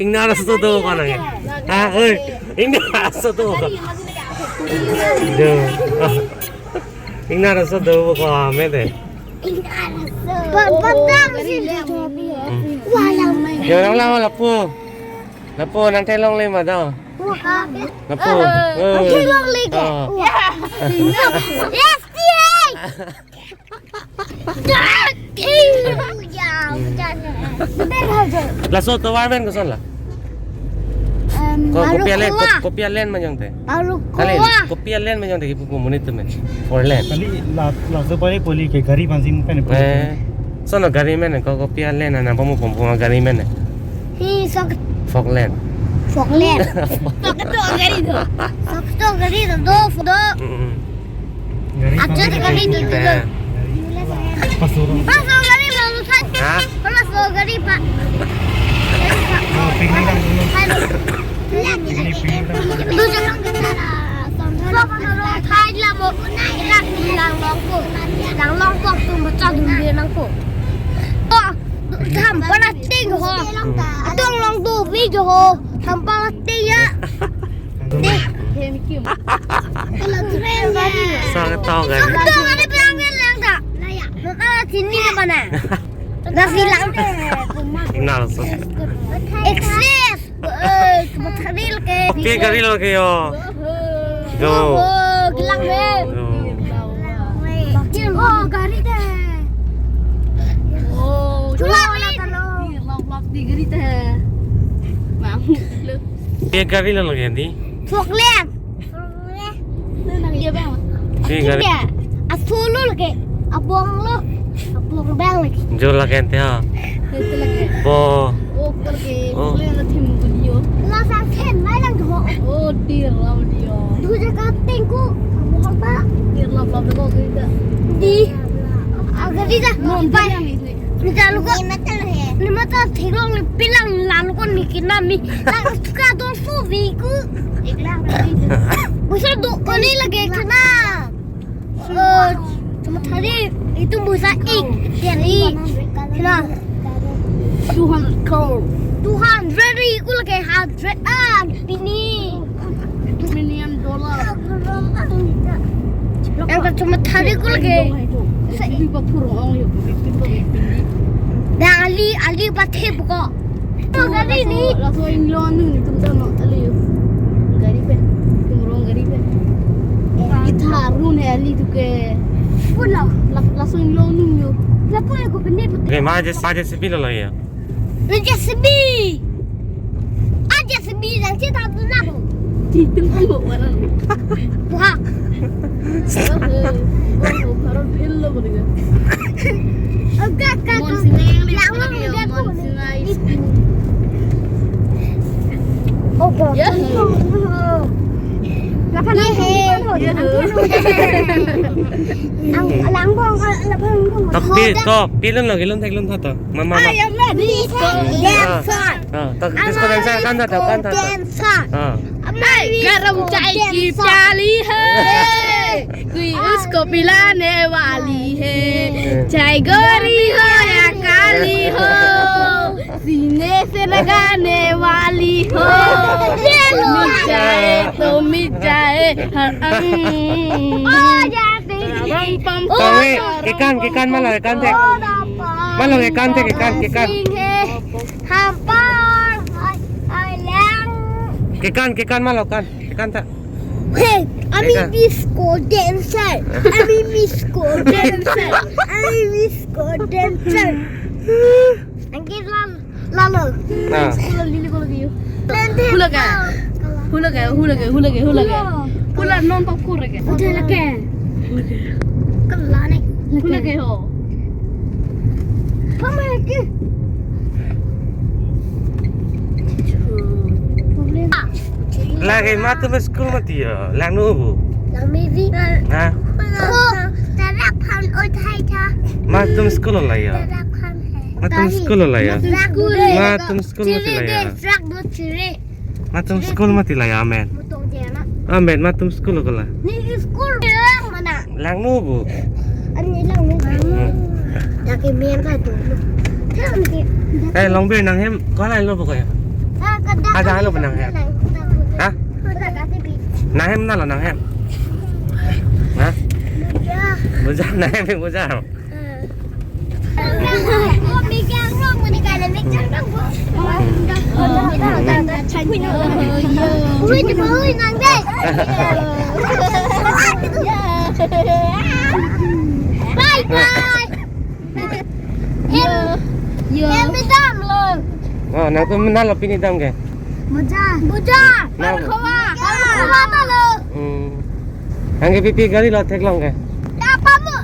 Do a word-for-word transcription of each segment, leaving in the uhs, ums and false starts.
Ingnar aso do ko nang. Ha, oi. Ingnar aso do ko. Do. Ingnar aso do ko ame de. Patang sih. Wah, lama. Ya, orang lama lapu. Lapu nang thelong le ma do. Wah. Lapu. Eh. Nang thelong le ke. Oh. Yes, yes. Laso tovar pen koson la? Em, ko, baru kopi alen, ko, keluar. Kopi alen manjang te. Baru kali, keluar. Kopi alen manjang te kipu monit te men. Four lane. Kali la, laso pari poli ke gari panjim pen poli. Eh. Sono gari men ko, kopi alen na pamu pom pom gari men. Hi sok. Four lane. Four lane. Sok to gari do. Sok to gari do, do, do. Mm-mm. Gari aja pa-, gari itu, itu. Pas turun. Pas turun gari lalu saja. Hah? Pas turun gari, Pak. Oh, pinggir kan dulu. Halo. Ini pinggir kan. Itu jangan kita lah. Pak, kalau Thai lah mau naik lah, bilang longkok. Bilang longkok tuh, betul dulu dia longkok. Oh, hampa ting ho. Atong long do video ho. Hampa ting ya. Sa ketawa kan? Sa ketawa kan, bilang, bilang tak? Maka sini ke mana? Nasi lang. Kenal so. Excess. Eh, cuma tadi lagi. Oke, gari lagi yo. Do. Oh, gelang he. Do. Oh, gari deh. Oh, cuma ni. Lap, lap di gari deh. Bang. Pia gari lo lagi di? Four lane. Nang iya bang. Pia gari. Iya. Asolo lagi. Abong lo. Abong bang lagi. Jor lagi ente ha. Itu lagi. Bo. Oh, lagi. Oh. Boleh lo tim video. Lo sa tim, mai lang do. Oh, di ram dia. Dua jaga tingku. Kamu apa? Di ram ram ko kita. Di. Agak di dah. Mumbai. Ni lalu ko. Ni mata thilong ni pilang lalu ko ni kinami. Lang suka do su vi ku. Bisa do ko ni lagi kena. Eh, cuma tadi itu bisa ik. Jadi, kena. Two hundred crore. Two hundred iku lagi hundred an. Pini. Million dollar. Yang cuma tadi ku lagi. Jadi bapur ong yuk. Dah ali, ali bathe buka. Oh, gari ni. Laso inglong anung ni tum tano ali yuk. Gari pen. Tum rong gari pen. Itha arun hai ali tu ke. Pula. Laso inglong anung yuk. Lapu ya ko pene pute. Oke, ma J C B lo ya. J C B. Ah, J C B lang sih tak pernah. Di tengah lo mana? Wah. Karon phel lo boleh kan? Oke, oke. Mon Sinai yang di mana dia? Mon Sinai. Oke. Ya. Lapan. Ang langbong, lapan. Tapi kok pilon lagi lon tek lon tata. Mama, mama. I am ready for dance. Ah, tak, disco dancer kan tata, kan tata. Dancer. Ah. Hey, garam chai ki pyali hai. Koi usko pilane wali hai. Chai gori ho ya kali ho. Sine se lagane wali ho. Mil jaye to mil jaye. Har ang. Oh, ya. Pam, pam, pam. Tong, eh, kekan, kekan, ma lo kekan tek. Ma lo kekan tek, kekan, kekan. Hampar, ay, ay, lang. Kekan, kekan, ma lo kan. Kekan ta. Hey, ami disco dancer. Ami disco dancer. Ami disco dancer. Angkir lang. Lalo. Nah. Sekolah lili ko lagi yuk. Hula ke? Hula ke? Hula ke? Hula ke? Hula ke? Hula non pop kur ke? Udah lagi. Hula ke ho. Mama lagi. Lagi ma tum school mati ya, lang nu bu. Lang mevi. Nah. Ko, tara phan oi thai tha. Ma tum school la ya. Tara phan hai. Ma tum school la ya. Ma tum school. Ma tum school mati la ya. Chiri de, truck do chiri. Ma tum school mati la ya, amen. Mutong jana. Amen, ma tum school ko la. Ni school lang mana? Lang nu bu. Ani lang nu. Hmm. Ya ke men ka tu. Eh, Longbir nanghem, ko la lo bu ko ya? Ada halo benang hem. Hah? Nanghem nalo nanghem. Hah? Buja nanghem buja. Bye bye. Hem, hem dam lo. Oh, nangtum nalo pini dam ke? Buja. Buja. Nang. Parkhowa. Parkhowa ta lo. Hmm. Anke pi pi gari lo theklong ke? Tapa mo.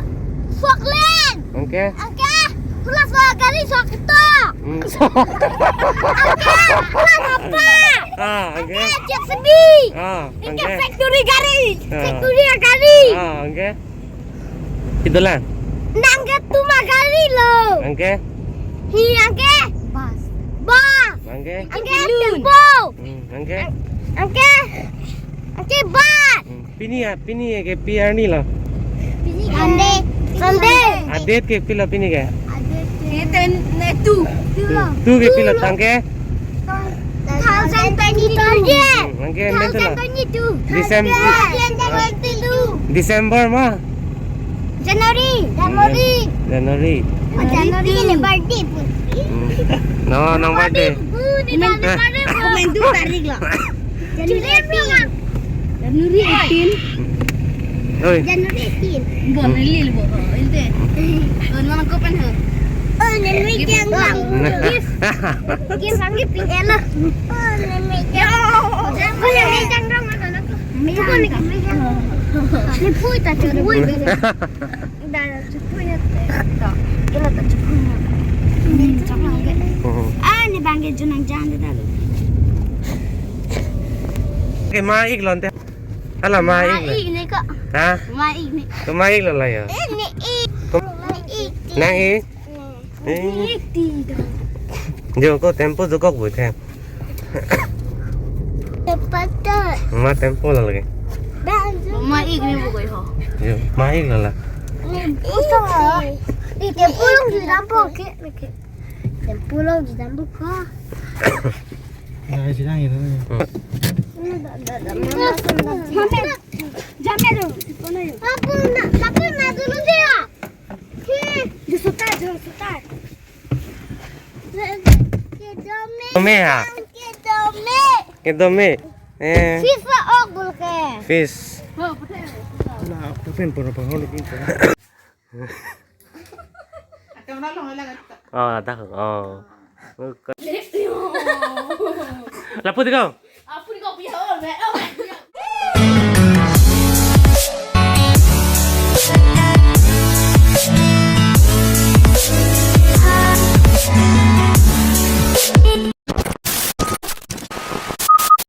Soklen. Anke? Anke. Hula so gari sok to. Hmm. Anke. Hula apa? Ah, anke. Anke J C B. Ah, anke. Anke factory gari. Ah. Factory gari. Ah, anke. Itulah. Nangke tuma gari lo. Anke? Hi anke? Bus. Bus. Anke? Anke tempo. Hmm, anke? Anke? Anke bus. Hmm, pini ya, pini ya ke P R ni lo. Pini Sunday. Sunday. Adet ke pilo pini ke? Adet ke ten, ne, two. Two. Two ke pilo tangke? Thousand twenty-two. Hmm, anke mentu lo. Thousand twenty-two. December. Thousand twenty-two. December ma? January. January. January. Oh, January ini birthday pun. Hmm. No, nang birthday. Ini birthday pun. Komen tu tarik lo. January eighteen. January eighteen. Oi. January eighteen. Bon, lili bo. Inte. Bon, mana kopen ho? Oh, January jang bang. Gift. Gift lagi pink elo. Oh, January jang. Oh, January jang dong mana nak? Itu kan gift. Ni pui ta curi pui. Dah curi pui ya. Dah. Kela ta curi pui. Ni cakap lagi. Oh. Ah, ni bangke junang jang dah. Ke ma ik lonte. Hala ma ik. Ma ik ni ko. Ha? Ma ik ni. To ma ik lo la ya. Eh, ni ik. To- Ni ik. Nang ik. Ni ik ti do. Jo ko tempo jo kok bu the. Tempo to. Ma tempo la lagi. Ma ik ni bu ko ho. Jo, ma ik lo la. Ni ik to. Ni tempo long di dampo ke. Tempo long di dampo ko. Nai, sidang itu. Hmm. Jamnya dong. Apa na, apa na dulu dia? Di sutar, di sutar. Kedome. Kedome ha? Kedome. Kedome. Eh. Fish la ok bul ke. Fish. Lah, aku pen pura pura lo pintu. Oh, ada. Oh. Lapu di kau.